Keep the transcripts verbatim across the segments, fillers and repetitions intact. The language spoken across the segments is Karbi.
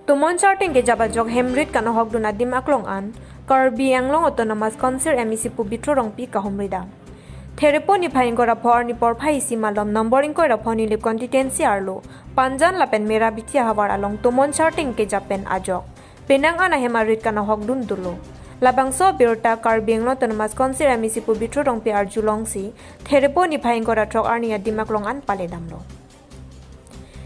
Tomon Charteng kejap ajok hemrit kanohok dun adim aklong an Karbi Anglong Autonomous Council M A C Pobitro Rongpi kahumri dam. Therepo niphai ingkoi ra pho arni porphai isi malom number ingkoi ra pho Nilip constituency arlo Panjan lapen Mera Bithi ahavar along Tomon Charteng kejap pen ajok penang an ahem arit kanohok dun dolo. Labangso abirta Karbi Anglong Autonomous Council M A C Pobitro Rongpi arjulongsi Therepo niphai ingkoi ra throk arni adim aklong an pale damlo.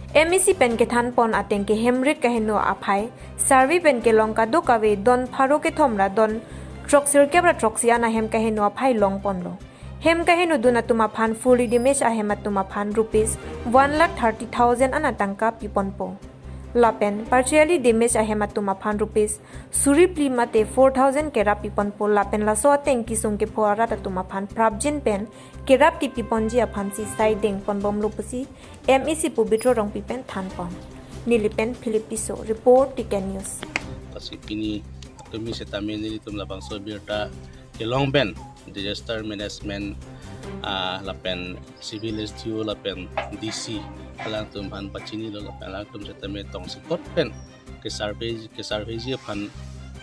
M A C pen kethan pon ateng ke hemrit kaheno aphai survey pen kelong kadokave don pharo kethom ra don throksirkep ra throksi an ahem kaheno aphai long ponlo. Hem kaheno dun atum aphan fully damage ahem atum aphan rupees one lakh thirty thousand an atangka piponpo. Lapen partially damage ahem atum aphan rupees suri phli mate four thousand kerap piponpo, lapen laso ateng kesung kepho arat atum aphan prapjin pen kerap kepiponji aphansi sai deng ponbomlo pusi M A C Pobitro Rongpi pen than pon. Nilip pen Philip Tisso, report T K News. Lasi pini tumi setame nelitum labangso abirta kelong pen disaster management, ah, lapen civil S D O lapen D C alangtum aphan pachinilo, lapen alangtum setame tongsekot pen ke survey, ke survey ji aphan,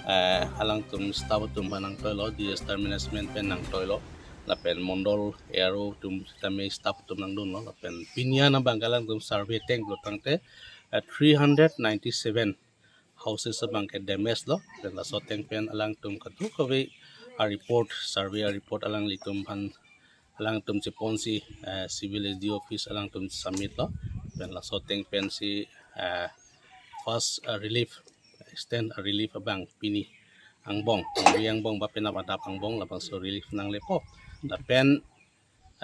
eh, alangtum staff atum aphan nangtoilo, disaster management pen nangtoilo, lapen mondol A R O atum setame staff atum nangdunlo, lapen pini an abang alangtum survey ateng pulo tangte, eh, three hundred ninety-seven houses abang ke damage lo. Lapen laso ateng pen alangtum kadokave a-report, survey a-report alanglitum aphan alangtum cheponsi, eh, civil S D O office alangtum submit lo. Lapen laso ateng pensi, eh, first, eh, relief, extend relief abang pini angbong, pini angbong ba penap adap angbong labangso relief nanglepo. Lapen,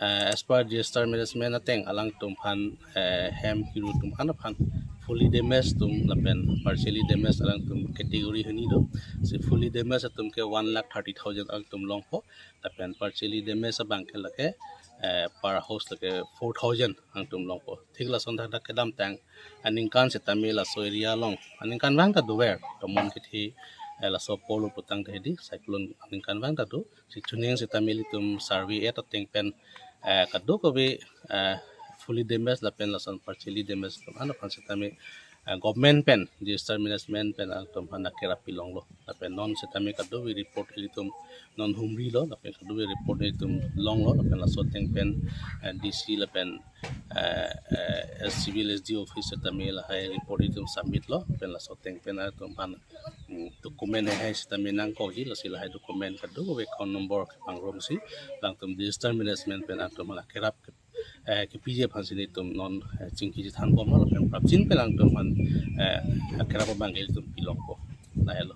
eh, as per disaster management ateng alangtum aphan, eh, hem kiru atum aphan aphan fully damage atum lapen partially damage alangtum category hini do. Si fully damage atum ke one lakh thirty thousand alangtum longpo. Lapen partially damage abang ke lake, eh, per house lake four thousand alangtum longpo. Thik lason thakthak kedamtang aningkan setame laso area along, aningkan vang ta dover, tomon kethe, eh, laso polo putang ta hedi, cyclone aningkan vang ta do. Si chuning setame ilitum survey et ateng pen, eh, kadokave, eh, fully damage lapen lason partially damage atum an aphan setame, eh, government pen, disaster management pen alangtum aphan akerap pilonglo. Lapen non setame kadokave report ilitum non humrilo, lapen kadokave report ilitum longlo, lapen laso ateng pen, eh, D C lapen, eh, eh, civil S D O office setame lahai report ilitum submit lo, lapen laso ateng pen alangtum aphan, mm, document hai setame nangkokji, lasi lahai document kadokave account number kepangrumsi alangtum disaster management pen alangtum aphan akerap ke, eh, kepiji aphansi nelitum non, eh, chingki chethan bomlo, lapen prapjin pen alangtum aphan, eh, akerap abang ke ilitum pilongpo. Lahelo.